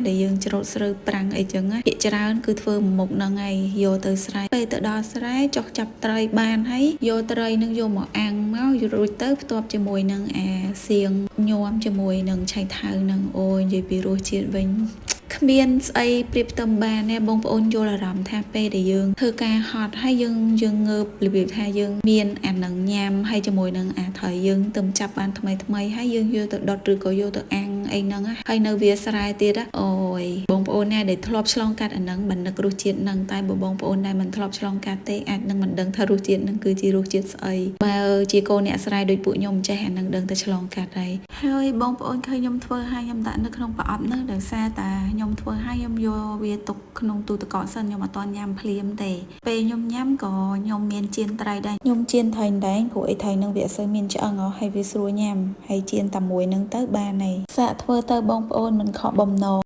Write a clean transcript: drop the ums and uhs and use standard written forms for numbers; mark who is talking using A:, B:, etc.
A: ដែលយើងច្រូតស្រូវប្រាំងអីចឹងណាភាគច្រើនគឺធ្វើមុខហ្នឹងហើយយកទៅស្រែពេលទៅដល់ស្រែចុះចាប់ត្រីបានហើយយកត្រីនឹងយកមកអាំងមករួចទៅផ្ទាប់ជាមួយនឹងអាសៀងញោមជាមួយនឹងឆៃថៅនឹងអូយនិយាយពីរសជាតិវិញ គ្មានស្អីប្រៀបផ្ទឹមបានទេបងប្អូនយល់អារម្មណ៍ថាពេលដែលយើងធ្វើការហត់ហើយយើងយើងងើបរបៀបថាយើងមានអានឹងញ៉ាំហើយជាមួយនឹងអាត្រីយើងទៅចាប់បានថ្មីថ្មីហើយយើងយកទៅដុតឬក៏យកទៅអាំងអីហ្នឹងហើយនៅវាស្រែទៀតអូយបងប្អូនណាដែលធ្លាប់ឆ្លងកាត់អាហ្នឹងមិននឹករសជាតិហ្នឹងតែបើបងប្អូនដែលមិនធ្លាប់ឆ្លងកាត់ទេអាចនឹងមិនដឹងថារសជាតិហ្នឹងគឺជារសជាតិស្អីបើជាកូនអ្នកស្រែដូចពួកខ្ញុំចេះអាហ្នឹងដឹងតែឆ្លងកាត់ហើយហើយបងប្អូនឃើញខ្ញុំធ្វើឲ្យខ្ញុំដាក់នៅក្នុងប្រអប់ហ្នឹងដោយសារតែខ្ញុំធ្វើឲ្យខ្ញុំយកវាទុកក្នុងទូទឹកកកសិនខ្ញុំអត់ទាន់ញ៉ាំភ្លាមទេពេលខ្ញុំញ៉ាំក៏ខ្ញុំមានចៀនត្រីដែរខ្ញុំចៀនត្រីដែងព្រោះអីត្រីនឹងវាអត់សូវមានឆ្អឹងហ៎ហើយវាស្រួលញ៉ាំហើយចៀនតែមួយនឹងទៅបានហើយសាកធ្វើទៅបងប្អូនមិនខកបំណង។